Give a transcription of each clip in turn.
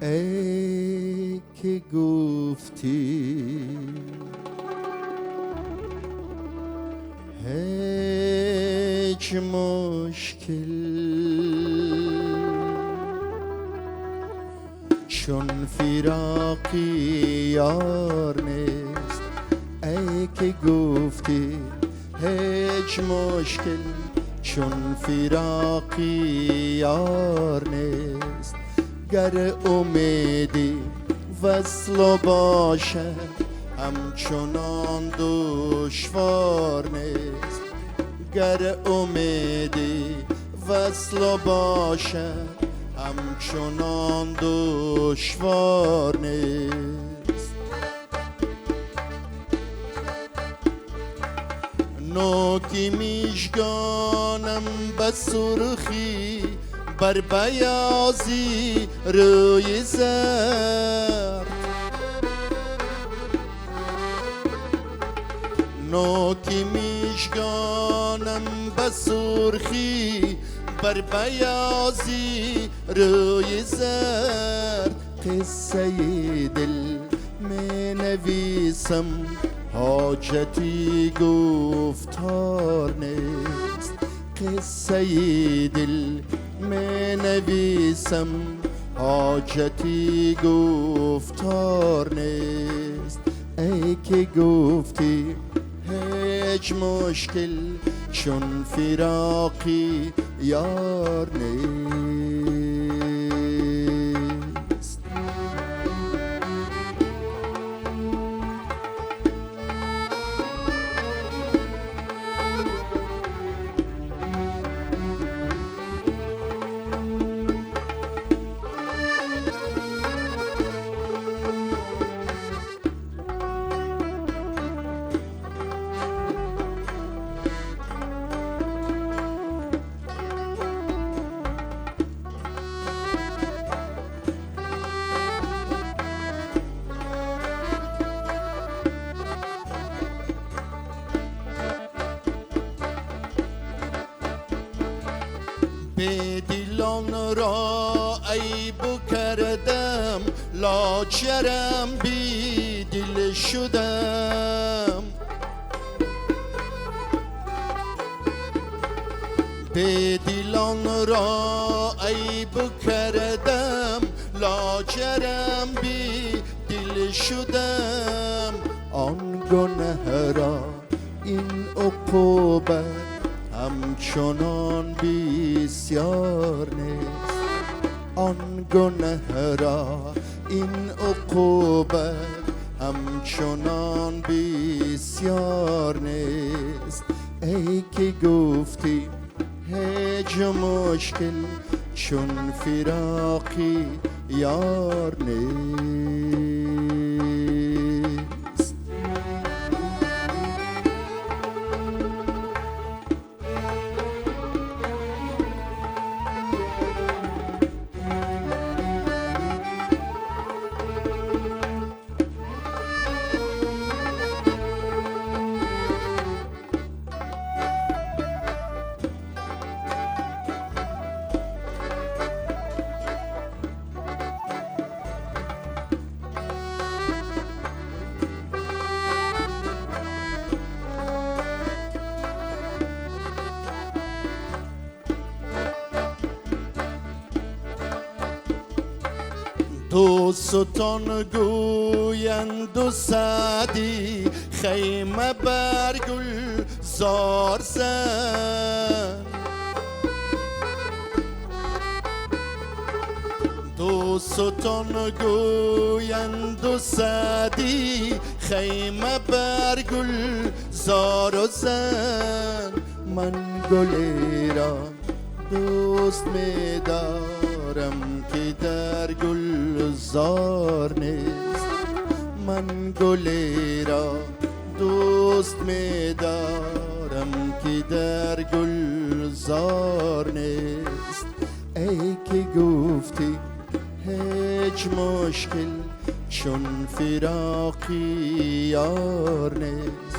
ای که گفتی هیچ مشکل چون فراقی یار نیست. ای که گفتی هیچ مشکل چون فراقی یار نیست. گر امیدی وصل باشد همچنان دشوار نیست. گر امیدی وصل باشد همچنان دشوار نیست. نوکی میشگانم به سرخی بر بیاضی روی زرد. نوکی میشگانم به سرخی بر بیاضی روی زرد. قصه دل می نویسم حاجتی گفتار نیست. قصه دل می نویسم حاجتی گفتار نیست. ای که گفتی هیچ مشکل چون فراقی یار نیست. بیدلان را عیب کردم لاجرم بیدل شدم. بیدلان را عیب کردم لاجرم بیدل شدم. آن گنه را این عقوبت همچنان بسیار نیست. آن گنه را این عقوبت همچنان بسیار نیست. ای که گفتی هیچ مشکل چون فراقی یار نیست. دوستان گویند و سعدی خیمه بر گل زار زن. دوستان گویند و سعدی خیمه بر گل زار زن. من گلی را دوست می دارم که در گلزار نیست. من گلی را دوست می دارم که در گلزار نیست. ای که گفتی هیچ مشکل چون فراقی یار نیست.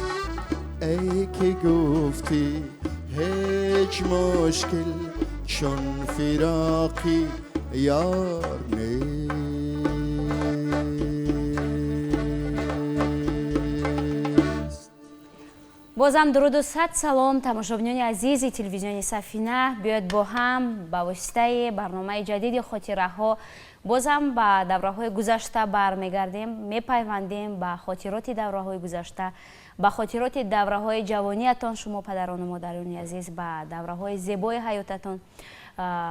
ای که گفتی هیچ مشکل چون فراقی یار نیست. Бозам дуруду сад салом, тамошобинони азизи телевизиони Сафина. Биёед, бо ҳам ба воситаи барномаи ҷадиди «Хотираҳо» бозам ба давраҳои гузашта бармегардем, мепайвандем ба хотироти давраҳои гузашта, ба хотироти давраҳои ҷавониятон, шумо падарону модарони азиз, ба давраҳои зебои ҳаётатон.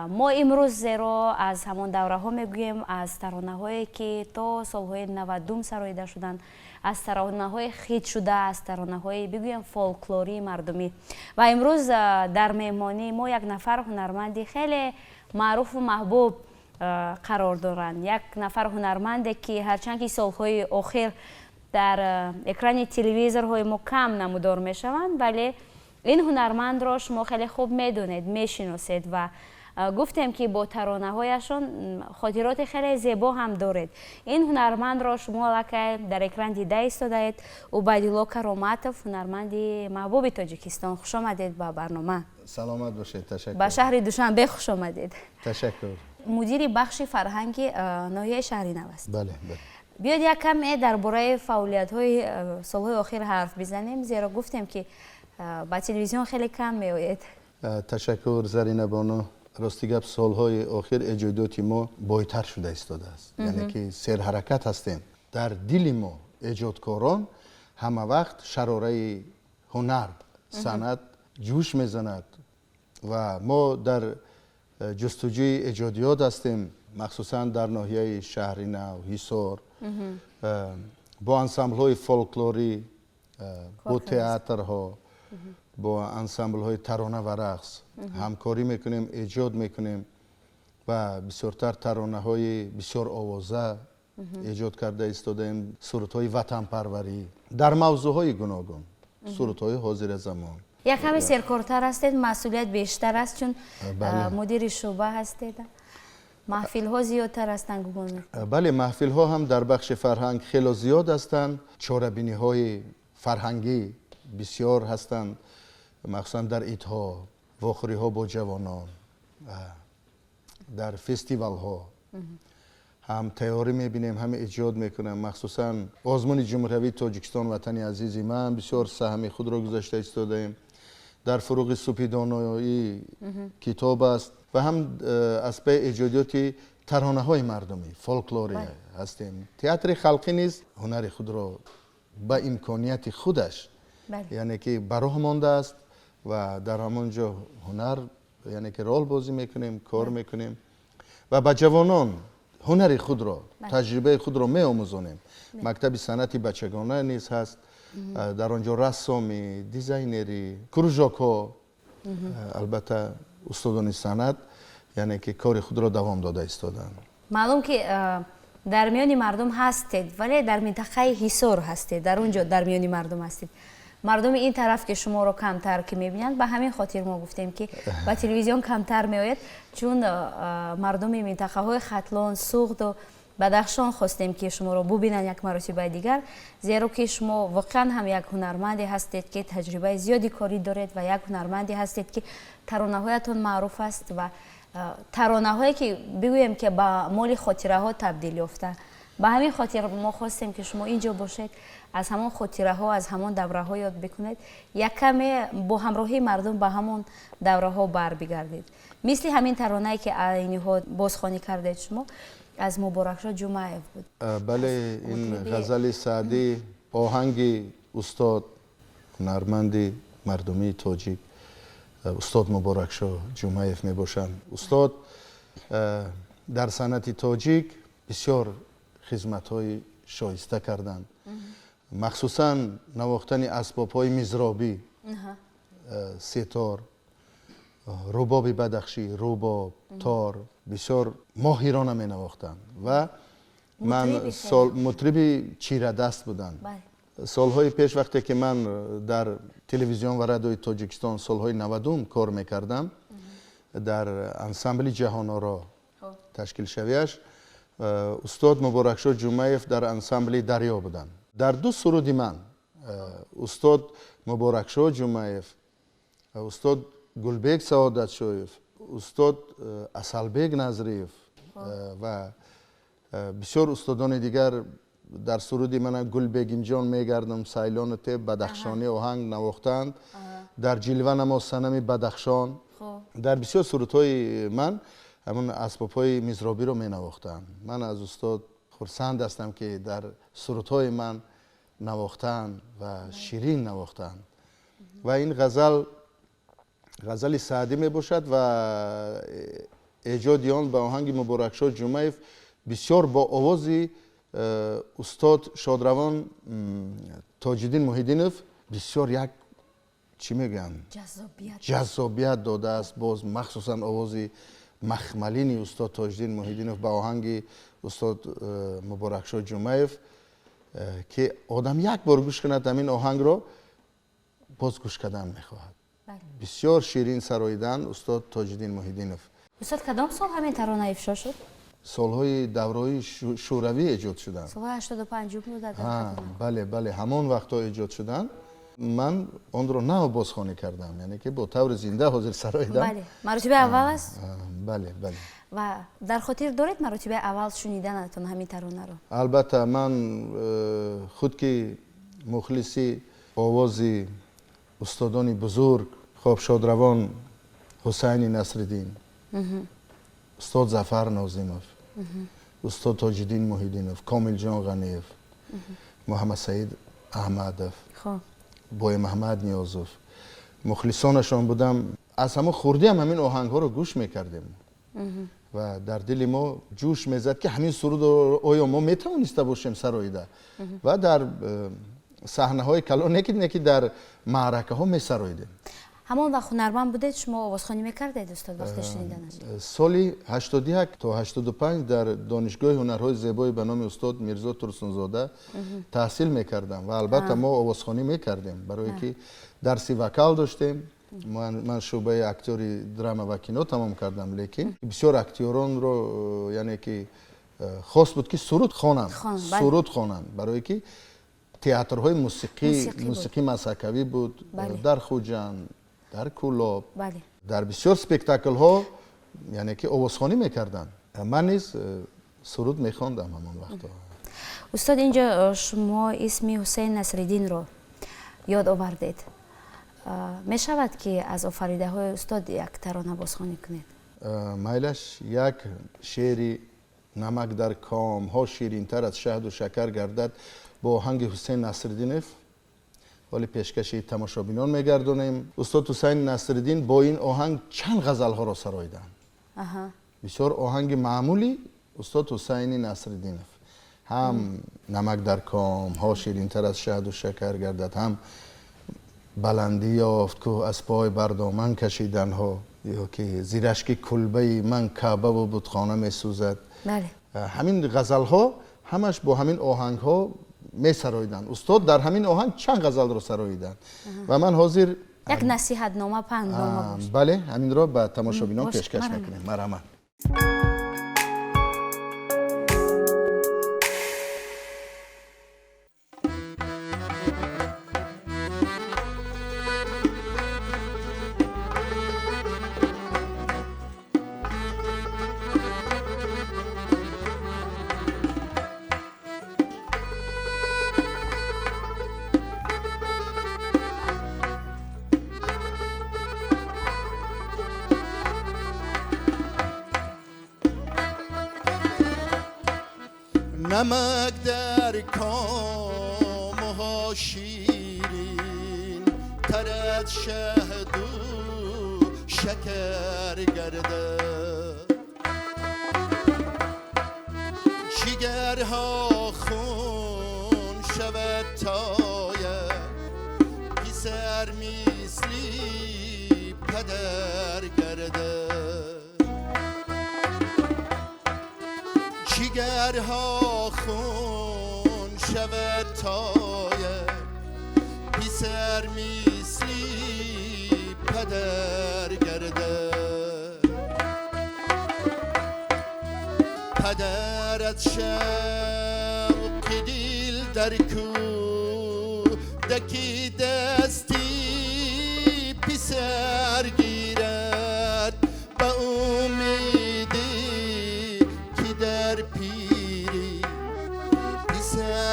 Мо имрӯз зеро аз ҳамон давраҳо мегӯем, аз таронаҳое, ки то солҳои 90-ум сароида шуданд, аз таронаҳои хитшуда, аз таронаҳои, бигӯем, фолклории мардумӣ. Ва имрӯз дар меҳмонии мо як нафар ҳунарманди хеле маъруфу маҳбуб қарор доранд, як нафар ҳунарманде, ки ҳарчанд ки солҳои охир дар экрани телевизорҳои мо кам намудор мешаванд, вале ин ҳунармандро шумо хеле хуб медонед, мешиносед ва гуфтем, ки бо таронаҳояшон хотироти хеле зебо ҳам доред. Ин ҳунармандро шумо аллакай дар экран дида истодаед: Убайдулло Кароматов, ҳунарманди маҳбуби Тоҷикистон. Хушомадед ба барнома. Саломат бошед, ташаккур. Ба шаҳри Душанбе хуш омадед. Ташаккур. Мудири бахши фарҳанги ноҳияи Шаҳри Нав аст. Бале. Биёед, як каме дар бораи фаъолиятҳои солҳои охир ҳарф бизанем, зеро гуфтем, ки ба телевизион хеле кам меоед. Ташаккур, Зарина бону. Рости гап, солҳои охир эҷодиёти мо бойтар шуда истодааст, яъне ки серҳаракат ҳастем. Дар дили мо, эҷодкорон, ҳама вақт шарораи ҳунар, санъат ҷӯш мезанад ва мо дар ҷустуҷӯи эҷодиёт ҳастем, махсусан дар ноҳияи Шаҳри Нав, Ҳисор, бо ансамблҳои фолклорӣ, бо театрҳо, бо ансамблҳои тарона ва рақс ҳамкорӣ мекунем, эҷод мекунем ва бисёртар таронаҳои бисёр овоза эҷод карда истодаем, сурудҳои ватанпарварӣ дар мавзӯъҳои гуногун, сурудҳои ҳозиразамон. Як каме серкортар ҳастед, масъулият бештар аст, чун мудири шӯъба ҳастед, маҳфилҳо зиёдтар ҳастанд, гумон. Бале, маҳфилҳо ҳам дар бахши фарҳанг хело зиёд ҳастанд, чорабиниҳои фарҳангӣ бисёр ҳастанд, махсусан дар идҳо, вохӯриҳо бо ҷавонон, дар фестивалҳо ҳам тайёрӣ мебинем, ҳам эҷод мекунем. Махсусан озмуни ҷумҳуриявии «Тоҷикистон, ватани азизи ман» бисёр саҳми худро гузошта истодаем. Дар фуруғи субҳи доноӣ китоб аст ва ҳам аз паи эҷодиёти таронаҳои мардумӣ, фолклорӣ ҳастем. Театри халқӣ низ ҳунари худро ба имконияти худаш, яъне ки ба роҳ мондааст ва дар ҳамон ҷо ҳунар, яъне ки рол бозӣ мекунем, кор мекунем ва ба ҷавонон ҳунари худро, таҷрибаи худро меомӯзонем. Мактаби санъати бачагона низ ҳаст, дар он ҷо рассомӣ, дизайнерӣ, кружокҳо, албатта, устодони санъат, яъне ки кори худро давом дода истоданд. Маълум, ки дар миёни мардум ҳастед, вале дар минтақаи Ҳисор ҳастед, дар он ҷо дар миёни мардум ҳастед. Мардуми ин тараф ки шуморо камтар ки мебинанд, ба ҳамин хотир мо гуфтем, ки ба телевизион камтар меояд, чун мардуми минтақаҳои Хатлон, Суғду Бадахшон хостем, ки шуморо бубинанд як маротибаи дигар, зеро ки шумо воқеан ҳам як ҳунарманде ҳастед, ки таҷрибаи зиёди корӣ доред, ва як ҳунарманде ҳастед, ки таронаҳоятон маъруф аст ва таронаҳое, ки бигӯем, ки ба моли хотираҳо табдил ёфта. Ба ҳамин хотир мо хостем, ки шумо ин ҷо бошед, аз ҳамон хотираҳо, аз ҳамон давраҳо ёд бикунед, як каме бо ҳамроҳии мардум ба ҳамон давраҳо барбигардед. Мисли ҳамин таронае, ки айни ҳол бозхонӣ кардед шумо, аз Муборакшо Ҷумаев буд. Бале, ин ғазали Саъдӣ, оҳанги устод, ҳунарманди мардумии тоҷик, устод Муборакшо Ҷумаев мебошанд. Устод дар санъати тоҷик бисёр хизматҳои шоиста карданд, махсусан навохтани асбобҳои мизробӣ: сетор, рубоби бадахшӣ, рубоб, тор бисёр моҳирона менавохтанд ва ман мутриби чирадаст буданд. Солҳои пеш, вақте ки ман дар телевизион ва радиои Тоҷикистон солҳои 90-ум кор мекардам, дар ансамбли «Ҷаҳоноро» ташкилшавиаш, устод Муборакшо Ҷумаев дар ансамбли «Дарё» буданд. Дар ду суруди ман устод Муборакшо Ҷумаев, устод Гулбек Саодатшоев, устод Асалбек Назриев ва бисёр устодони дигар. Дар суруди мана Гулбегимҷон мегардам сайлону теб бадахшонӣ оҳанг навохтанд. Дар ҷилва намо санами Бадахшон. Дар бисёр сурудҳои ман ҳамон асбобҳои мизробиро менавохтанд. Ман аз устод хурсанд ҳастам, ки дар сурудҳои ман навохтанд ва ширин навохтанд. Ва ин ғазал ғазали Саъдӣ мебошад ва эҷоди он ба оҳанги Муборакшоҳ Ҷумаев бисёр бо овози устод шодравон Тоҷиддин Муҳиддинов бисёр як чӣ мегӯянд, ҷаззобият додааст. Боз махсусан овози махмалини устод Тоҷиддин Муҳиддинов ба оҳанги устод Муборакшоҳ Ҷумаев, ки одам як бор гӯш кунад ҳамин оҳангро, боз гӯш кардан мехоҳад. Бисёр ширин сароидан устод Тоҷиддин Муҳиддинов. Устод, кадом сол ҳамин тарона ифшо шуд? Солҳои давраи шӯравӣ эҷод шуданд. Солҳои 85 буд? Бале, бале, ҳамон вақтҳо эҷод шуданд. Ман онро нав бозхонӣ кардам, яъне ки бо таври зинда ҳозир сароидам. Бале, маротибаи аввал аст? Бале, бале. Ва дар хотир доред маротибаи аввал шуниданатон ҳамин таронаро? Албатта, ман худ ки мухлиси овози устодони бузург, хоб шодравон Ҳусайни Насриддин, устод Зафар Нозимов, устод Тоҷиддин Муҳиддинов, Комилҷон Ғаниев, Муҳаммадсаид Аҳмадов, Бои Муҳаммад Ниёзов, мухлисонашон будам. Аз ҳамон хурдиам ҳамин оҳангҳоро гӯш мекардем ва дар дили мо ҷӯш мезад, ки ҳамин сурудро оё мо метавониста бошем сароида. Ва дар саҳнаҳои калон не ки дар маъракаҳо месароидем. Ҳамон вақт ҳунарманд будед шумо, овозхонӣ мекардед, устод, вақти шуниданаш? Соли 81 то 85 дар Донишгоҳи ҳунарҳои зебои ба номи устод Мирзо Турсунзода таҳсил мекардам ва албатта мо овозхонӣ мекардем, барое ки дарси вокал доштем. Ман шӯъбаи актёри драма ва кино тамом кардам, лекин бисёр актёронро, яъне ки хос буд, ки суруд хонанд, суруд хонанд, барое ки театрҳои мусиқӣ масакавӣ буд дар Хуҷанд, дар Кӯлоб, дар бисёр спектаклҳо, яъне ки овозхонӣ мекарданд. Ман низ суруд мехондам ҳамон вақтҳо. Устод, инҷо шумо исми Ҳусейн Насриддинро ёд овардед. Мешавад, ки аз офаридаҳои устод як тарона бозхонӣ кунед? Майлаш, як шеъри намак дар комҳо ширинтар аз шаҳду шакар гардад бо оҳанги Ҳусейн Насриддинов вале пешкаши тамошобинон мегардонем. Устод Ҳусайн Насриддин бо ин оҳанг чанд ғазалҳоро сароиданд. Бисёр оҳанги маъмули устод Ҳусайни Насриддинов, ҳам намак дар комҳо ширинтар аз шаҳду шакар гардад, ҳам баландӣ ёфт кӯҳ аз пой бардоман кашиданҳо, ё ки зирашки кулбаи ман каъбаву бутхона месӯзад. Ҳамин ғазалҳо ҳамаш бо ҳамин оҳангҳо месароиданд. Устод дар ҳамин оҳанг чанд ғазалро сароиданд ва ман ҳозир як насиҳатнома, панднома. Бале, ҳаминро ба тамошобинон пешкаш мекунем. Марҳамат. Намак дар комҳо ширин тар аз шаҳду шакар гардад, ҷигарҳо хун шавад тояд писар мисли падар гардад, ҷигарҳо хун шавад тояд писар мисли падар гардад. Падар аз шавқи дил дар кӯдаки дасти писар гирад, ба умеде ки дар пирӣ писар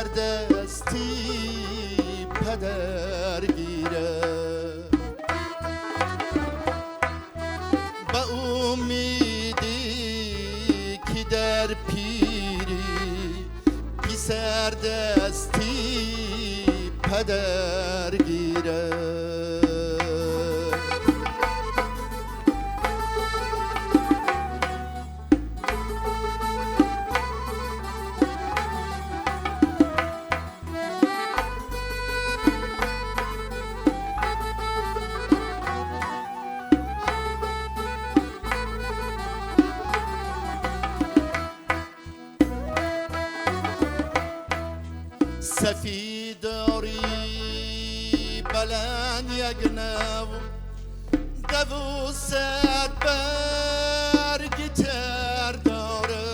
دستی پدر گیرد. سفیداری بلند یک نو دو صد برگ تر داره،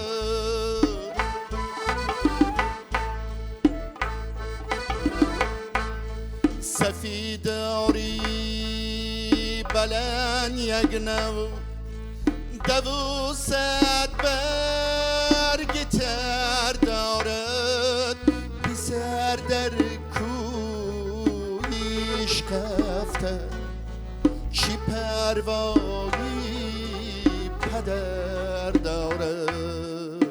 سفیداری بلند یک نو دو صد برگ تر دارد، سر در کویش کفته چی پروایی پدر دارد،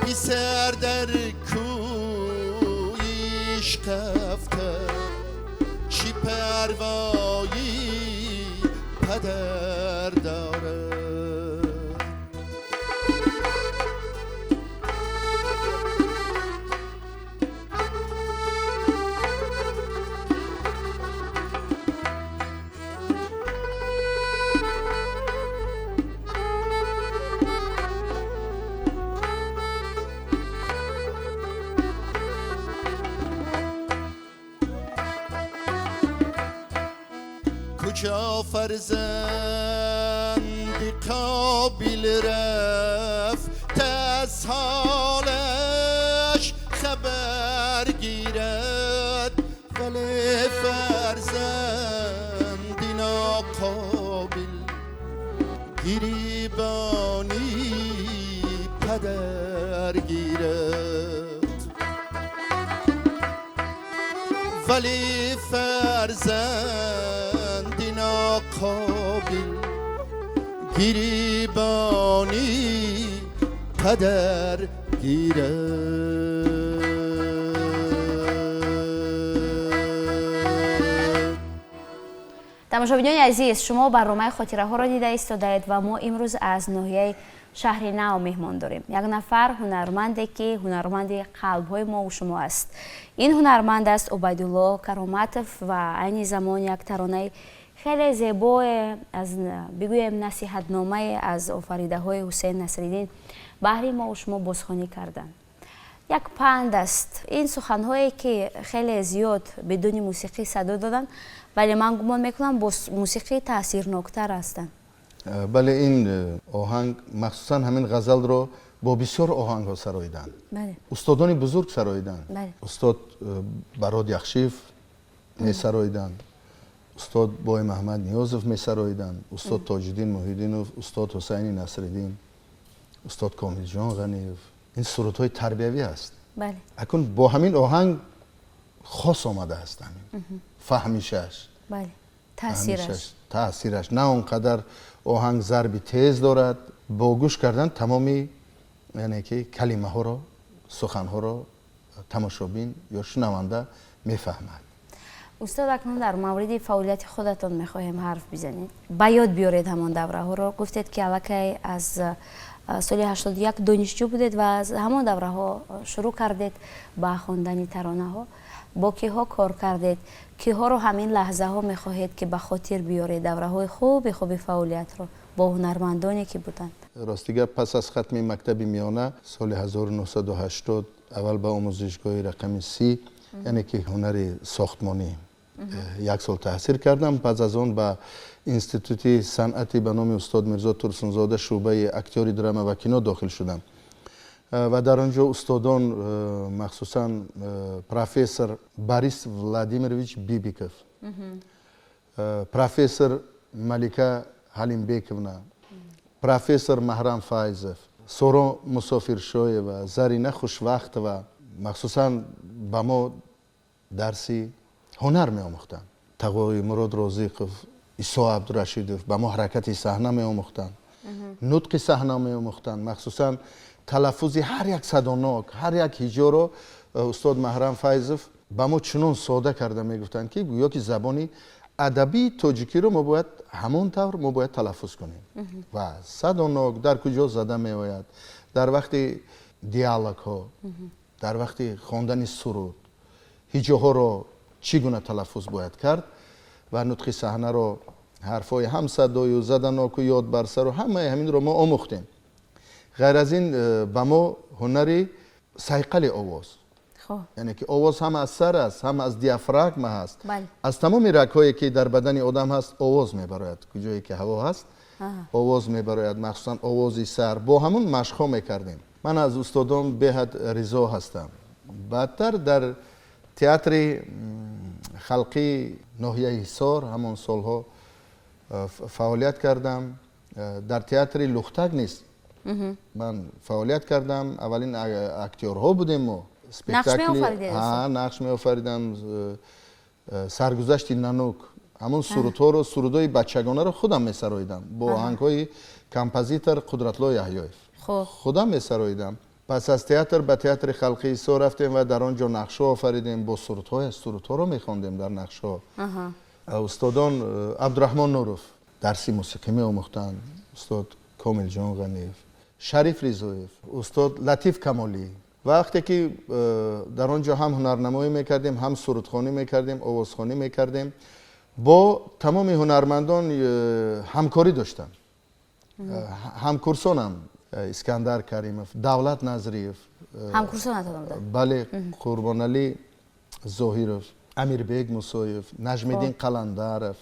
بی سر در کویش کفته چی پروایی پدر دارد. کجا فرزند قابل رفت از حالش خبر گیرد، ولی فرزند ناقابل گریبانی پدر گیرد، ولی فرزند ناقابل گریبانی پدر گیرد. Тамошобинони азиз, шумо барномаи хотираҳоро дида истодаед ва мо имрӯз аз ноҳияи шаҳри нав меҳмон дорем. Як нафар ҳунарманде ки ҳунарманди қалбҳои мо шумо аст. Ин ҳунарманд аст Убайдулло Кароматов ва айни замон як таронаи хеле зебое аз бигӯем насиҳатномае аз офаридаҳои Ҳусейн Насриддин баҳри мо шумо бозхонӣ карданд. Як панд аст. Ин суханҳое ки хеле зиёд бидуни мусиқӣ садо доданд, вале ман гумон мекунам бо мусиқӣ таъсирноктар ҳастанд. Бале, ин оҳанг махсусан ҳамин ғазалро бо бисёр оҳангҳо сароиданд. Устодони бузург сароиданд. Устод Барод Яхшиев месароиданд, устод Бой Маҳмад Ниёзов месароиданд, устод Тоҷиддин Муҳиддинов, устод Ҳусайни Насриддин, устод Комилҷон Ғаниев. Ин сурудҳои тарбиявӣ аст. Акун бо ҳамин оҳанг хос омадааст ҳамин фаҳмишаш, таъсираш. На он қадар оҳанг зарби тез дорад, бо гӯш кардан тамоми яъне ки калимаҳоро, суханҳоро тамошобин ё шунаванда мефаҳмад. Устод, акнун дар мавриди фаъолияти худатон мехоҳем ҳарф бизанед. Ба ёд биёред ҳамон давраҳоро. Гуфтед ки аллакай аз соли 81 донишҷӯ будед ва аз ҳамон давраҳо шурӯъ кардед ба хондани таронаҳо. Бо киҳо кор кардед? Киҳоро ҳамин лаҳзаҳо мехоҳед ки ба хотир биёред давраҳои хуби хуби фаъолиятро бо ҳунармандоне ки буданд? Рости гап, пас аз хатми мактаби миёна соли 1980 аввал ба омӯзишгоҳи рақами 30, яъне ки ҳунари сохтмонӣ як сол таҳсил кардам. Пас аз он ба институти санъати ба номи устод Мирзо Турсунзода шӯъбаи актёри драма ва кино дохил шудам ва дар он ҷо устодон, махсусан профессор Борис Владимирович Бибиков, профессор Малика Ҳалимбековна, профессор Маҳрам Файзов, Соро Мусофиршоева, Зарина Хушвақтова махсусан ба мо дарси ҳунар меомӯхтанд. Тағои Мурод Розиқов, Исо Абдурашидов ба мо ҳаракати саҳна меомӯхтанд, нутқи саҳна меомӯхтанд. Махсусан Талаффузи ҳар як садонок, ҳар як ҳиҷоро устод Маҳрам Файзов ба мо чунон сода карда мегуфтанд, ки гӯё ки забони адабии тоҷикиро мо бояд ҳамон тавр мо бояд талаффуз кунем. Ва садонок дар куҷо зада меояд, дар вақти диалогҳо, дар вақти хондани суруд, ҳиҷоҳоро чӣ гуна талаффуз бояд кард ва нутқи саҳнаро, ҳарфҳои ҳамсадою заданоку ёд бар сару ҳамаи ҳаминро мо омӯхтем. Ғайр аз ин ба мо ҳунари сайқали овоз, яъне ки овоз ҳам аз сар аст, ҳам аз диафрагма ҳаст, аз тамоми рагҳое ки дар бадани одам ҳаст овоз мебарояд. Куҷое ки ҳаво ҳаст овоз мебарояд, махсусан овози сар. Бо ҳамун машқҳо мекардем. Ман аз устодон беҳад ризо ҳастам. Баъдтар дар театри халқии ноҳияи Ҳисор ҳамон солҳо фаъолият кардам. Дар театри Лухтак низ ман фаъолият кардам. Аввалин актёрҳо будем мо. Спектакли нақш меофаридам. Саргузашти Нанук, ҳамон сурудҳоро, сурудҳои бачагонаро худам месароидам бо оҳангҳои композитор Қудратлло Яҳёев. Худам месароидам. Пас аз театр ба театри халқии Ҳисор рафтем ва дар он ҷо нақшҳо офаридем бо сурудҳо, сурудҳоро мехондем дар нақшҳо. Устодон Абдураҳмон Нуров дарси мусиқӣ меомӯхтанд, устод Комилҷон Ғаниев, Шариф Ризоев, устод Латиф Камолӣ. Вақте ки дар он ҷо ҳам ҳунарнамоӣ мекардем, ҳам сурудхонӣ мекардем, овозхонӣ мекардем, бо тамоми ҳунармандон ҳамкорӣ доштам. Ҳамкурсонам Искандар Каримов, Давлат Назриев, ҳамкурсонатон буданд? Бале, Қурбоналӣ Зоҳиров, Амирбек Мусоев, Наҷмиддин Қаландаров.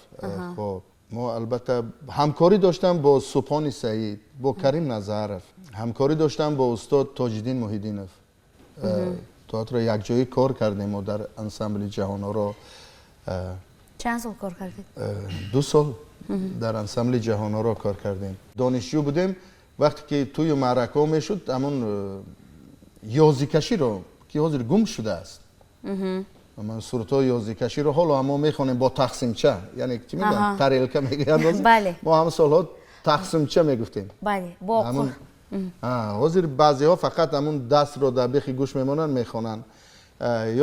Хоб, мо албатта ҳамкорӣ доштам бо Субҳони Саид, бо Карим Назаров, ҳамкорӣ доштам бо устод Тоҷиддин Муҳиддинов. Театрро якҷоӣ кор кардем мо дар ансамбли Ҷаҳоноро. Чанд сол кор кардед? 2 сол дар ансамбли Ҷаҳоноро кор кардем. Донишҷӯ будем, вақте ки тӯю маъракаҳо мешуд, ҳамон ёзикаширо ки ҳозир гум шудааст, ман сурудҳои ёзикаширо ҳоло ҳам мо мехонем бо тақсимча, яъне чӣ мегӯянд, тарелка мегӯянд, мо ҳамон солҳо тақсимча мегуфтем. Ҳозир баъзеҳо фақат ҳамун дастро дар бехи гӯш мемонанд, мехонанд,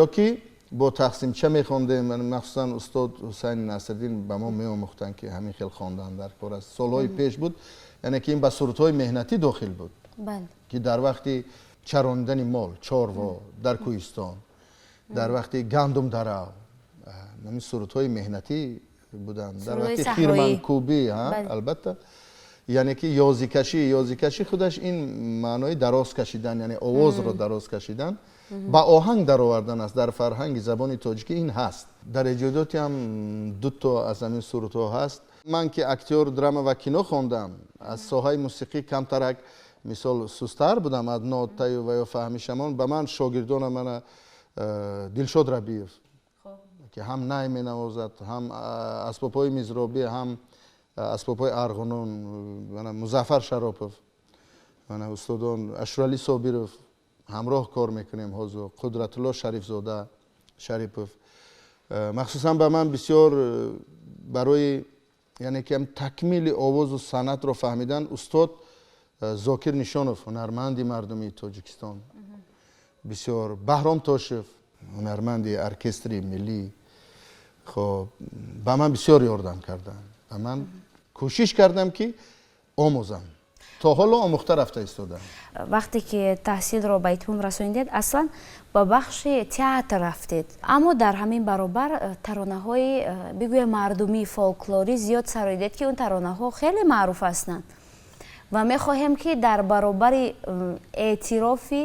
ё ки бо тақсимча мехондем. Махсусан устод Ҳусайни Насриддин ба мо меомӯхтанд, ки ҳамин хел хондан дар кор аст. Солҳои пеш буд, яъне ки ин ба сурудҳои меҳнатӣ дохил буд, ки дар вақти чарондани мол, чорво дар кӯҳистон, дар вақти гандумдарав, ҳамин сурудҳои меҳнатӣ буданд. Дар вақти хирманкӯбӣ, албатта, яъне ки ёзикашӣ, ёзикашӣ худаш ин маънои дароз кашидан, яъне овозро дароз кашидан, ба оҳанг даровардан аст. Дар фарҳанги забони тоҷикӣ ин ҳаст. Дар эҷодиёти ҳам 2 то аз ҳамин сурудҳо ҳаст. Ман ки актёр драма ва кино хондам, аз соҳаи мусиқӣ камтарак мисол сустар будам аз нотаю ва ё фаҳмишамон. Ба ман шогирдонам мана Дилшод Рабиев, ки ҳам най менавозад, ҳам асбобҳои мизробӣ, ҳам асбобҳои арғунон, мана Музаффар Шаропов, мана устодон Ашуралӣ Собиров ҳамроҳ кор мекунем ҳозир, Қудратулло Шарифзода Шарипов. Махсусан ба ман бисёр барои яъне ки ҳам такмили овозу санъатро фаҳмидан устод Зокир Нишонов, ҳунарманди мардумии Тоҷикистон, бисёр Баҳром Тошев, ҳунарманди оркестри миллӣ, хоб ба ман бисёр ёрдам карданд. Ба ман кӯшиш кардам, ки омӯзам. То ҳоло омӯхта рафта истодам. Вақте ки таҳсилро ба итмом расонидед, аслан ба бахши театр рафтед, аммо дар ҳамин баробар таронаҳои бигӯям мардумии фолклорӣ зиёд сароидед, ки он таронаҳо хеле маъруф ҳастанд ва мехоҳем, ки дар баробари эътирофи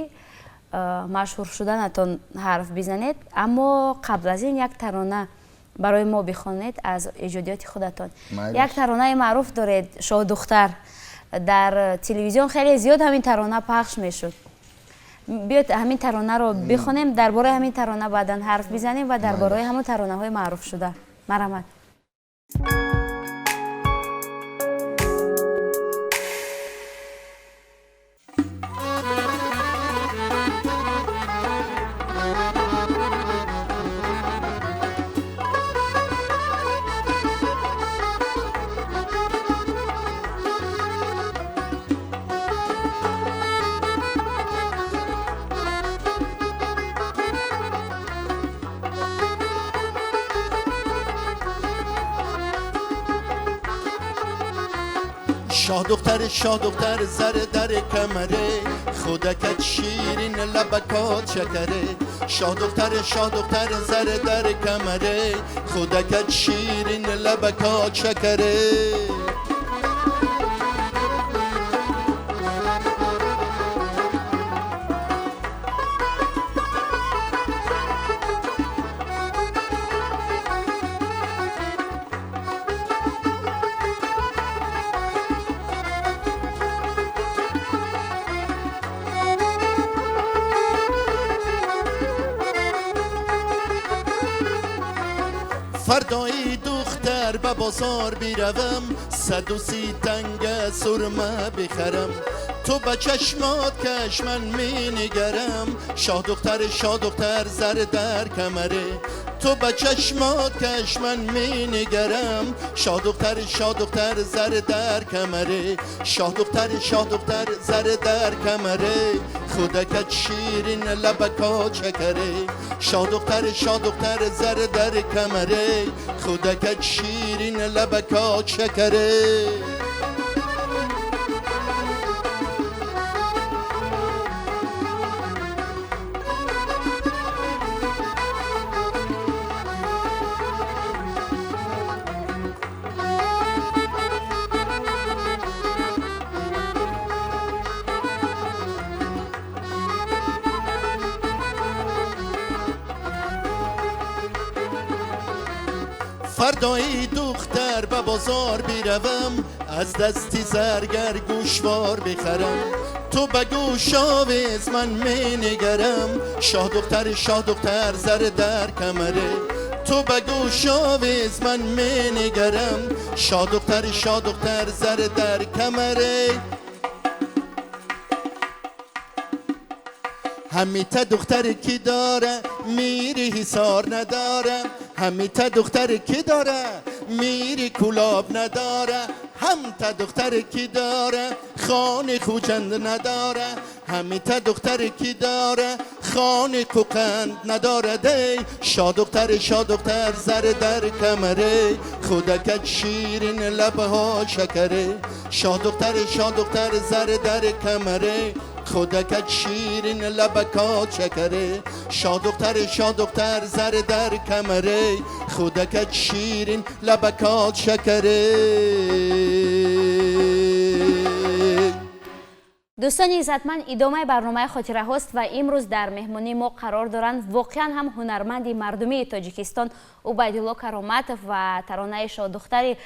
машҳур шуданатон ҳарф бизанед, аммо қабл аз ин як тарона барои мо бихонед аз эҷодиёти худатон. Як таронаи маъруф доред, Шоҳдухтар. Дар телевизион хеле зиёд ҳамин тарона пахш мешуд. Биёед ҳамин таронаро бихонем, дар бораи ҳамин тарона баъдан ҳарф бизанем ва дар бораи ҳамон таронаҳои маъруф шуда. Марҳамат. شاه دختر شاه دختر زر در کمره، خودکت شیرین لبکات شکره. شاه دختر شاه دختر زر در کمره، خودکت شیرین لبکات شکره. فردایی دختر به بازار بیروم، 130 تنگ سرمه بخرم. تو به چشمات کش من می نگرم، شاه دختر شاه دختر زر در کمره. تو به چشمات کش من می نگرم، شاه دختر شاه دختر زر در کمره. شاه دختر شاه دختر زر در کمره، خودکت شیرین لبکات شکره. شاه دختر شاه دختر زر در کمره، خودکت شیرین لبکات شکره. فردایی دختر به بازار بیروم، از دستی زرگر گوشوار بخرم. تو به گوش آویز من می نگرم، شاه دختر شاه دختر زر در کمره. تو به گوش آویز من می نگرم، شاه دختر شاه دختر زر در کمره. همیته دختر کی داره میری حصار نداره، همیته دختر کی داره میری کولاب نداره، همتا دختر کی داره خانه خوجند نداره، همیته دختر کی داره خانه کوقند نداره. دی شاه دختر شاه دختر زر در کمره، خودکت شیرین لبها شکره. شاه دختر شاه دختر زر در کمره، خودکت شیرین لبکات شکره. شاه دختر شاه دختر زر در کمره، خودکت شیرین لبکات شکره. دوستان عزتمند، ادامه برنامه خاطره هاست و امروز در مهمانی ما قرار دارند واقعا هم هنرمند مردمی تاجیکستان عبیدالله کرامتов و ترانه شاه دختر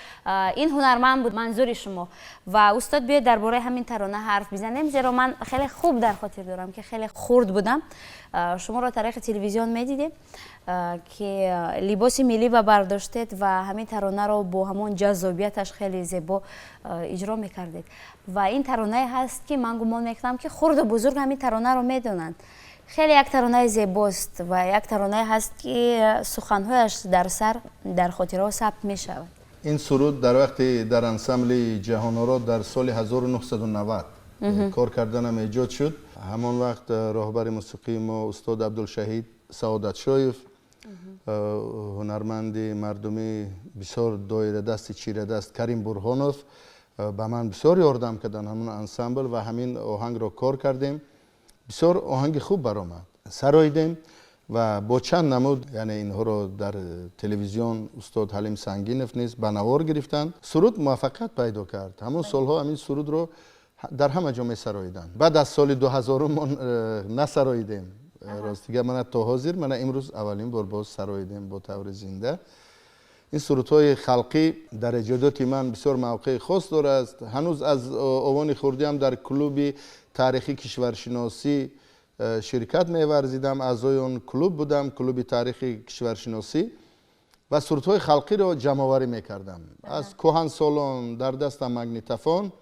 این هنرمند بود منظور شما. و استاد بیاید درباره همین ترانه حرف بزنیم، زیرا من خیلی خوب در خاطر دارم که خیلی خرد بودم شما را طریق تلویزیون میدیدیم که لباس ملی و برداشتید و همین ترانه را با همون جذابیتش خیلی زیبا اجرا میکردید. و این ترانه هست که من گمان میکنم که خرد و بزرگ همین ترانه رو میدونند. خیلی یک ترانه زیباست و یک ترانه هست که سخنهایش در سر در خاطرها ثبت میشود. این سرود در وقتی در انسامبل جهان‌آرا در سال 1990 کار کردنم ایجاد شد. همان وقت راهبر موسیقی ما استاد عبدالشهید سعادتشایف، هنرمند مردمی بسیار دایره دست چیره دست کریم برهانوف به من بسیار یاردم کردن همون انسامبل و همین آهنگ را کار کردیم. بسیار آهنگ خوب برآمد، سراییدیم و با چند نمود، یعنی اینها را در تلویزیون استاد حلیم سنگینف نیز به نوار گرفتند. سرود موفقیت پیدا کرد. همون سالها همین سرود رو در همه جا می سراییدند. بعد از سال 2000 ما نسراییدیم. راستیگه من تا حاضر من امروز اولین بار باز سراییدیم با طور زنده. این سرودهای خلقی در ایجادات من بسیار موقع خاص داره است. هنوز از اوان خردی هم در کلوب تاریخی کشورشناسی شرکت می‌ورزیدم، اعضای آن کلوب بودم، کلوب تاریخی کشورشناسی، و سرودهای خلقی را جمع‌آوری می‌کردم. از کهنسالان در دستم مگنیتوفون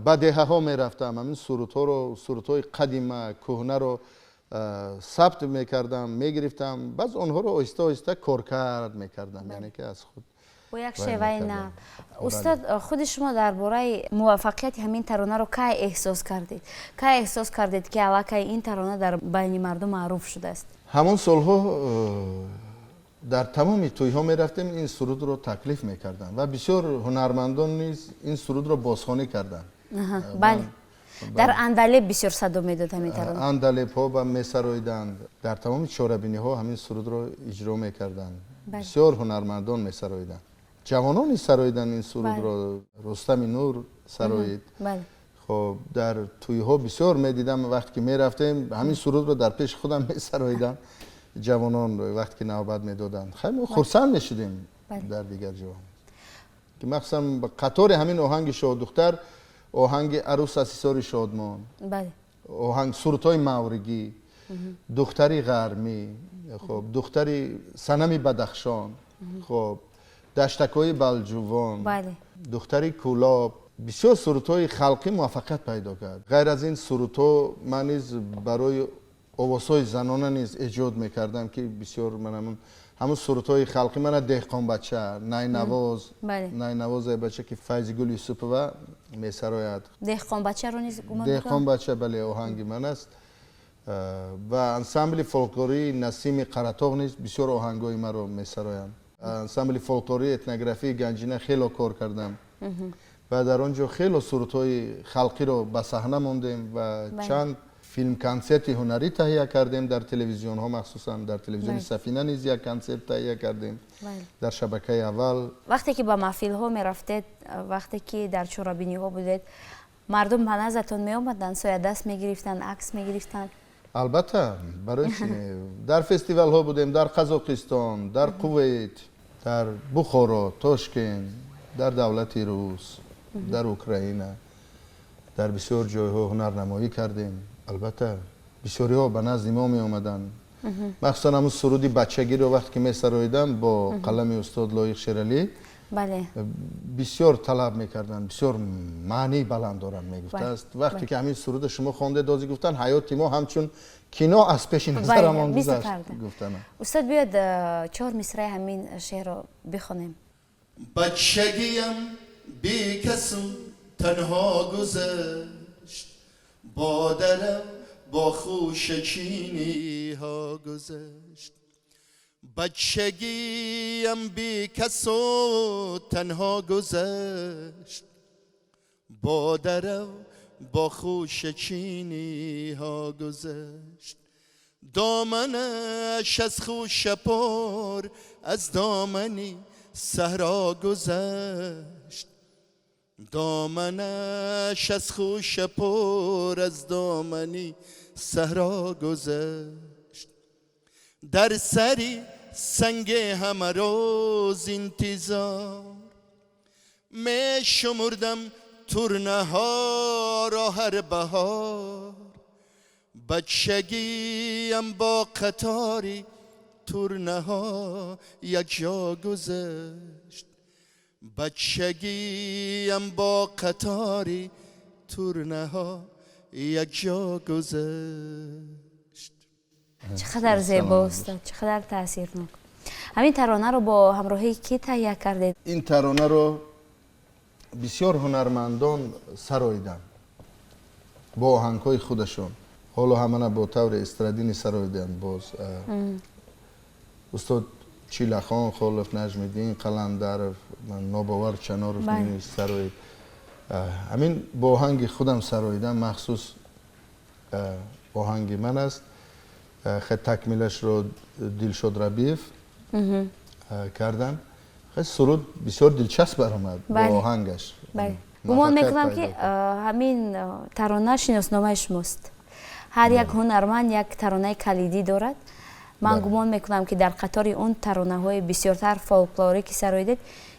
به دهه‌ها می‌رفتم، همین سرودها رو، سرودهای قدیمه کهنه رو ثبت می‌کردم، می‌گرفتم، باز آنها رو آهسته آهسته کارکرد می‌کردم، یعنی که از خود با یک شیوه نه. استاد، خود شما درباره موفقیت همین ترانه رو کی احساس کردید؟ کی احساس کردید که الکی این ترانه در بین مردم معروف شده است؟ همون سالها Дар тамоми тӯйҳо мерафтем, ин сурудро таклиф мекарданд ва бисёр ҳунармандон низ ин сурудро бозхонӣ карданд. Бале, дар Андалеб бисёр садо медод ҳамин тарона. Андалебҳо ба месароиданд, дар тамоми чорабиниҳо ҳамин сурудро иҷро мекарданд. Бисёр ҳунармандон месароиданд, ҷавонон низ сароиданд ин сурудро. Рустами Нур сароид. Хоб, дар тӯйҳо бисёр медидам, вақте ки мерафтем, ҳамин сурудро дар пеши худам месароидам ҷавонон, вақте ки навбат медоданд. Хай, мо хурсанд мешудем. Дар дигар ҷо ки махсусан қатори ҳамин оҳанги Шоҳдухтар, оҳанги Арӯс аз ҳисори Шодмон, оҳанг сурудҳои мавригӣ, Духтари ғармӣ, хоб, Духтари санами Бадахшон, хоб, Даштакҳои Балҷувон, Духтари Кӯлоб, бисёр сурудҳои халқӣ муваффақият пайдо кард. Ғайр аз ин сурудҳо ман низ барои овозҳои занона низ эҷод мекардам, ки бисёр ман ҳамун сурудҳои халқӣ мана Деҳқонбача, Найнавоз, Найнавоз бача, ки Файзигул Юсупова месарояд. Деҳқонбачаро низ гумон. Деҳқонбача, бале, оҳанги ман аст. Ва ансамбли фолклории Насими Қаратоғ низ бисёр оҳангҳои маро месароянд. Ансамбли фолклории этнографии Ганҷина хело кор кардам ва дар он ҷо хело сурудҳои халқиро ба саҳна мондем ва чанд филм-консерти ҳунарӣ таҳия кардем дар телевизионҳо, махсусан дар телевизиони Сафина низ як консерт таҳия кардем дар шабакаи аввал. Вақте ки ба маҳфилҳо мерафтед, вақте ки дар чорабиниҳо будед, мардум ба наздатон меомаданд, соядаст мегирифтанд, акс мегирифтанд? Албатта, барои чи? Дар фестивалҳо будем, дар Қазоқистон, дар Кувайт, дар Бухоро, Тошкент, дар давлати Рус, дар Украина, дар бисёр ҷойҳо ҳунарнамоӣ кардем. Албатта, бисёриҳо ба назди мо меомаданд, махсусан ҳамун суруди бачагиро вақте ки месароидам бо қалами устод Лоиқ Шералӣ, бисёр талаб мекарданд, бисёр маънии баланд доранд, мегуфтааст. Вақте ки ҳамин суруда шумо хонде дозӣ, гуфтанд, ҳаёти мо ҳамчун кино аз пеши назарамон гузашт, гуфтанд. Устод, биёед, чор мисраи ҳамин шеърро бихонем. Бачагиям бекасу танҳо гузашт, бо дарав, бо хӯшачиниҳо гузашт. Бачагиям бекасу танҳо гузашт, бо дарав, бо хӯшачиниҳо гузашт. Доманаш аз хӯша пур, аз домани саҳро гузашт. Доманаш аз хӯша пур, аз домани саҳро гузашт. Дар сари санг ҳама рӯз интизор мешумурдам турнаҳоро ҳар баҳор. Бачагиям бо қатори турнаҳо якҷо гузашт. Бачагиям бо қатори турнаҳо якҷо гузашт. Чӣ қадар зебо, устод, чӣ қадар таъсирнок! Ҳамин таронаро бо ҳамроҳии кӣ таҳия кардед? Ин таронаро бисёр ҳунармандон сароиданд бо оҳангҳои худашон. Ҳоло ҳамана бо таври эстрадинӣ сароиданд боз устод Чилахон Холов, Наҷмиддин Қаландаров, Нобовар Чаноров низ сароид. Ҳамин бо оҳанги худам сароидам, махсус оҳанги ман аст. Хе, такмилашро Дилшод Рабиев карданд. Хе, суруд бисёр дилчасп баромад бо оҳангаш. Гумон мекунам, ки ҳамин тарона шиносномаи шумост. Ҳар як ҳунарманд як таронаи калидӣ дорад. Ман гумон мекунам, ки дар қатори он таронаҳои бисёртар фолклорӣ, ки сароидед,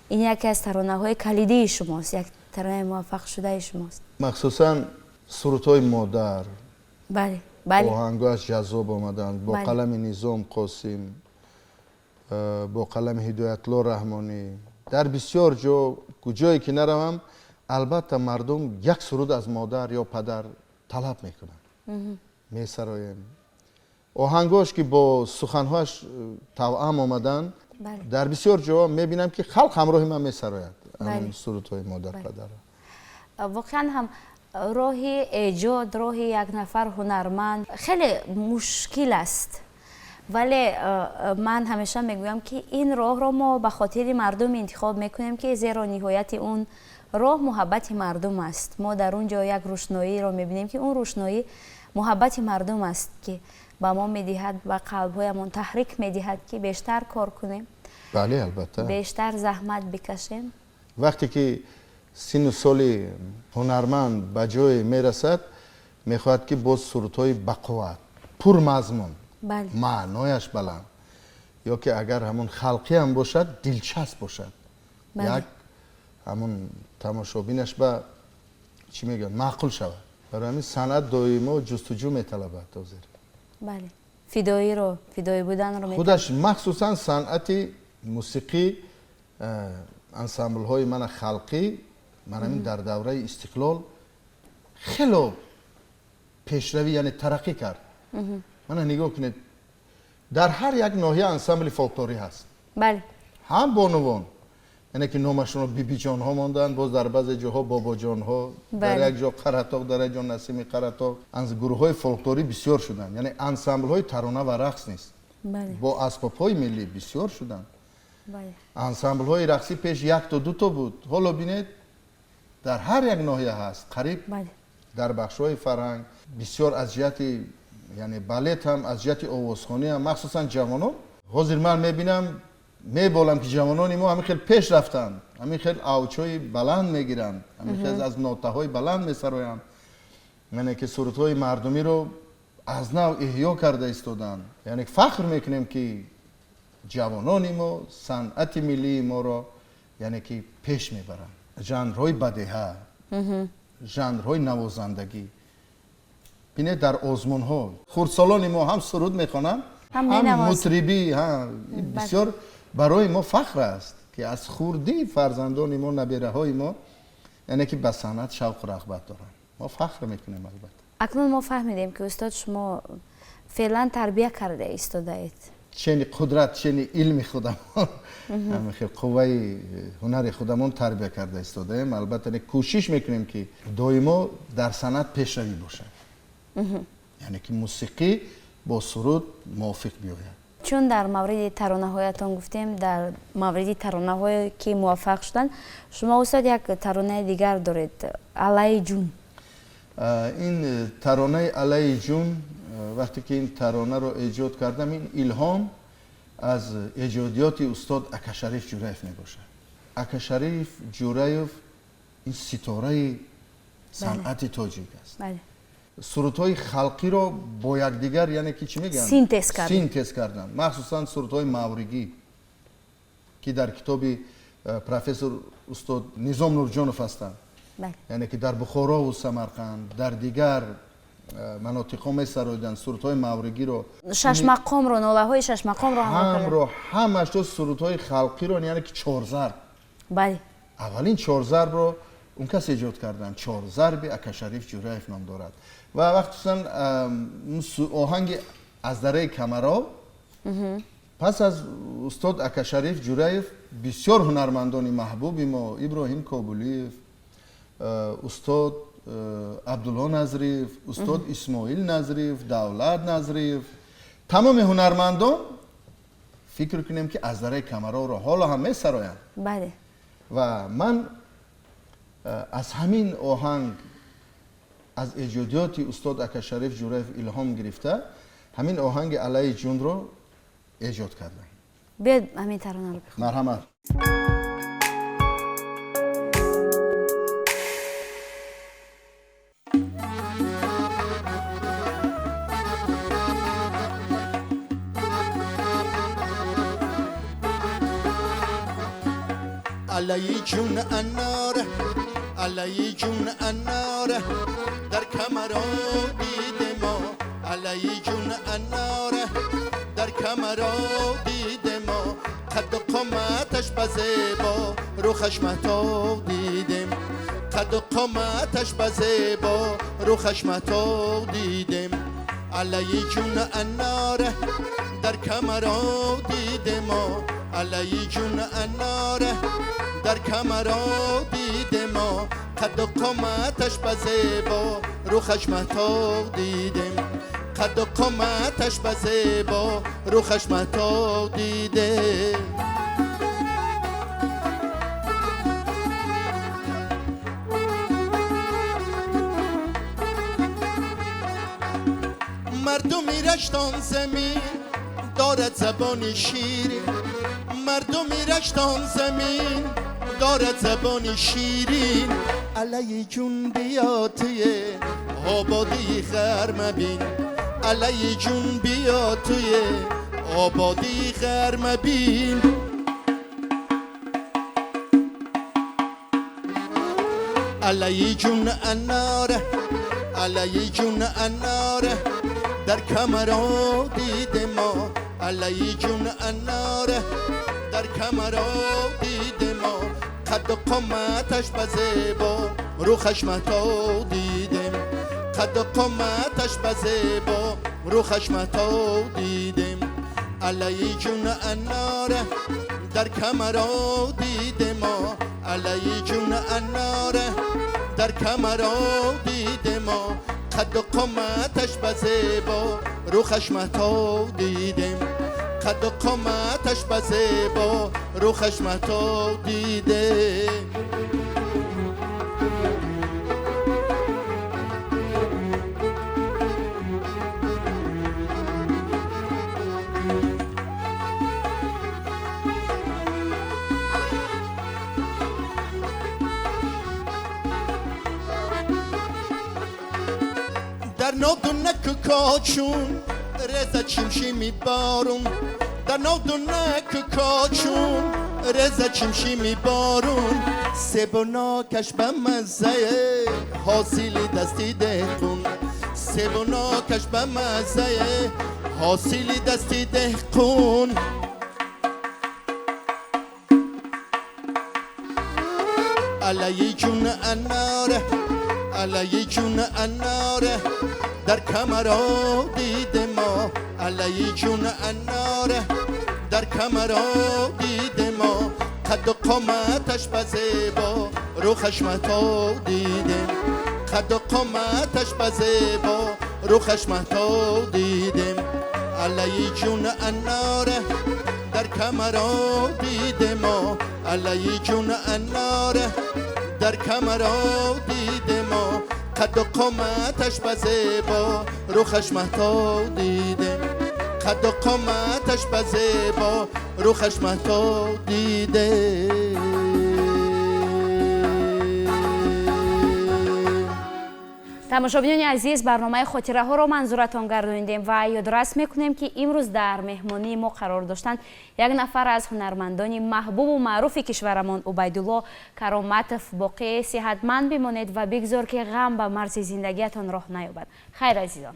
ин яке аз таронаҳои калидии шумост, як таронаи муваффақшудаи шумост. Махсусан сурудҳои модар бале бале оҳангоаш ҷаззоб омаданд бо қалами Низом Қосим, бо қалами Ҳидоятулло Раҳмонӣ. Дар бисёр ҷо, куҷое ки наравам, албатта, мардум як суруд аз модар ё падар талаб мекунанд, месароем. Оҳангош ки бо суханҳояш тавъам омаданд, дар бисёр ҷо мебинам, ки халқ ҳамроҳи ман месарояд сурудҳои модар, падарро. Воқеан ҳам, роҳи эҷод, роҳи як нафар ҳунарманд хеле мушкил аст. Вале ман ҳамеша мегӯям, ки ин роҳро мо ба хотири мардум интихоб мекунем, ки зеро ниҳояти он роҳ муҳаббати мардум аст. Мо дар он ҷо як рӯшноиро мебинем, ки он рӯшноӣ муҳаббати мардум аст, ки ба мо медиҳад, ба қалбҳоямон таҳрик медиҳад, ки бештар кор кунем. Бале, албатта. Бештар заҳмат бикашем. Вақте ки синну соли ҳунарманд ба ҷое мерасад, мехоҳад, ки боз сурудҳои бақувват, пурмазмун, маънояш баланд, ё ки агар ҳамон халқӣ ҳам бошад, дилчасп бошад, як ҳамон тамошобинаш ба чӣ мегӯянд, маъқул шавад. Барои ҳамин санъат доимо ҷустуҷӯ металабад ҳозир. Бале, фидоиро, фидоӣ буданро. Худаш махсусан санъати мусиқӣ, ансамблҳои мана халқӣ, мана ҳамин дар давраи истиқлол хело пешравӣ, яъне тараққӣ кард. Мана нигоҳ кунед, дар ҳар як ноҳия ансамбли фолклорӣ ҳаст. Ҳам бонувон, яъне ки номашонро бибиҷонҳо монданд, боз дар баъзе ҷоҳо бобоҷонҳо, дар як ҷо Қаратоқ, дар як ҷо Насими Қаратоқ. Гурӯҳҳои фолклорӣ бисёр шуданд, яъне ансамблҳои тарона ва рақс нест, бо асбобҳои миллӣ бисёр шуданд. Ансамблҳои рақсӣ пеш якто дуто буд, ҳоло бинед, дар ҳар як ноҳия ҳаст қариб. Дар бахшҳои фарҳанг бисёр аз ҷиҳати, яъне балет ҳам, аз ҷиҳати овозхонӣ ҳам, махсусан ҷавонон. Ҳозир ман мебинам, меболам, ки ҷавонони мо ҳамин хел пеш рафтанд, ҳамин хел авҷҳои баланд мегиранд, ҳамин хел аз нотаҳои баланд месароянд, яъне ки сурудҳои мардумиро аз нав эҳё карда истоданд. Яъне фахр мекунем, ки ҷавонони мо санъати миллии моро, яъне ки пеш мебаранд. Жанрҳои бадеҳа, жанрҳои навозандагӣ, бинед, дар озмунҳо хурдсолони мо ҳам суруд мехонанд, ҳам мутрибӣ. Бисёр барои мо фахр аст, ки аз хурдӣ фарзандони мо, набераҳои мо, яъне ки ба санъат шавқу рағбат доранд. Мо фахр мекунем, албатта. Акнун мо фаҳмидем, ки устод, шумо феълан тарбия карда истодаед. Чени қудрат, чени илми худамон, қувваи ҳунари худамон тарбия карда истодаем. Албатта, кӯшиш мекунем, ки доимо дар санъат пешравӣ бошад, яъне ки мусиқӣ бо суруд мувофиқ биёяд. Чун дар мавриди таронаҳоятон гуфтем, дар мавриди таронаҳое ки муваффақ шуданд, шумо, устод, як таронаи дигар доред, Аллаи ҷун. Ин таронаи Аллаи ҷун, вақте ки ин таронаро эҷод кардам, ин илҳом аз эҷодиёти устод Акашариф Ҷураев мебошад. Акашариф Ҷураев ин ситораи санъати тоҷик аст. Сурудҳои халқиро бо якдигар, яъне ки чӣ мегӯянд, синтез кардан, синтез кардан, махсусан сурудҳои мавригӣ, ки дар китоби профессор устод Низом Нурҷонов ҳастанд, яъне ки дар Бухорову Самарқанд, дар дигар манотиқҳо месароиданд сурудҳои мавригиро. Шашмақомро, нолаҳои шашмақомро. Ҳамро, ҳамашто сурудҳои халқиро, яъне ки чорзарб. Аввалин чорзарбро он кас эҷод карданд, чорзарби Акашариф Ҷураев ном дорад. Ва вақтусан оҳанги аз дараи Камаров, пас аз устод Акашариф Ҷураев бисёр ҳунармандони маҳбуби мо, Иброҳим Кобулиев, устод Абдулло Назриев, устод Исмоил Назриев, Давлат Назриев, тамоми ҳунармандон, фикр кунем, ки аз дараи Камаровро ҳоло ҳам месароянд. Ва ман аз ҳамин оҳанг, аз эҷодиёти устод Акашариф Ҷураев илҳом гирифта, ҳамин оҳанги Аллаи ҷунро эҷод кардам. Биёед, ҳамин таронаро бихонем. Марҳамат. Аллаи ҷун анор, аллаи ҷун анор, дар камаро диде мо. Аллаи ҷун анор, дар камаро диде мо. Қадду қоматаш ба зебо, рухаш маҳтоб дидем. Қадду қоматаш ба зебо, рухаш маҳтоб дидем. Аллаи ҷун анор, дар камаро диде мо. Аллаи ҷун анор, дар камаро диде мо. Қадду қоматаш ба зебо, рухаш маҳтоб дидем. قد و قامتش به زیبا روخش مهتاب دیده. مردمی رشتان زمین دارد زبان شیرین، مردمی رشتان زمین دارد زبان شیرین. علی جون بیا توی آبادی خرمبین، علی جون بیا توی آبادی خرمبین. علی جون اناره، علی جون اناره در کمرا دید ما، علی جون اناره در کمرا دید ما. قد و قامتش به زیبا روخش مهتاب دیدم، قد و قامتش به زیبا روخش مهتاب دیدم. علی جون اناره در کمرا دید ما، علی جون اناره در کمرا دید ما. قد و قامتش به زیبا روخش مهتاب دیدم، قد و قامتش به زیبا روخش مهتاب دیدم. در نادونک کاچون رزا چیمشیمی بارون، در نادونک کاچون رزا چیمشیمی بارون. سیب و ناکش به مزه حاصل دستی دهقون، سیب و ناکش به مزه حاصل دستی دهقون. علی جون اناره، علی جون اناره در کمرا دید ما، علی جون اناره در کمرا دید ما. قد و قامتش به زیبا روخش مهتاب دیدم، قد و قامتش به زیبا روخش مهتاب دیدم. علی جون اناره در کمرا دید ما، علی جون اناره در کمرا دید ما. قد و قامتش به زیبا روخش مهتاب دیدم، قد و قامتش به زیبا روخش مهتاب دیده. Тамошобинони азиз, барномаи хотираҳоро манзуратон гардонидем ва ёдрас мекунем, ки имрӯз дар меҳмонии мо қарор доштанд як нафар аз ҳунармандони маҳбубу маъруфи кишварамон Убайдулло Кароматов. Боқӣ сиҳатманд бимонед ва бигзор, ки ғам ба марзи зиндагиятон роҳ наёбад. Хайр, азизон.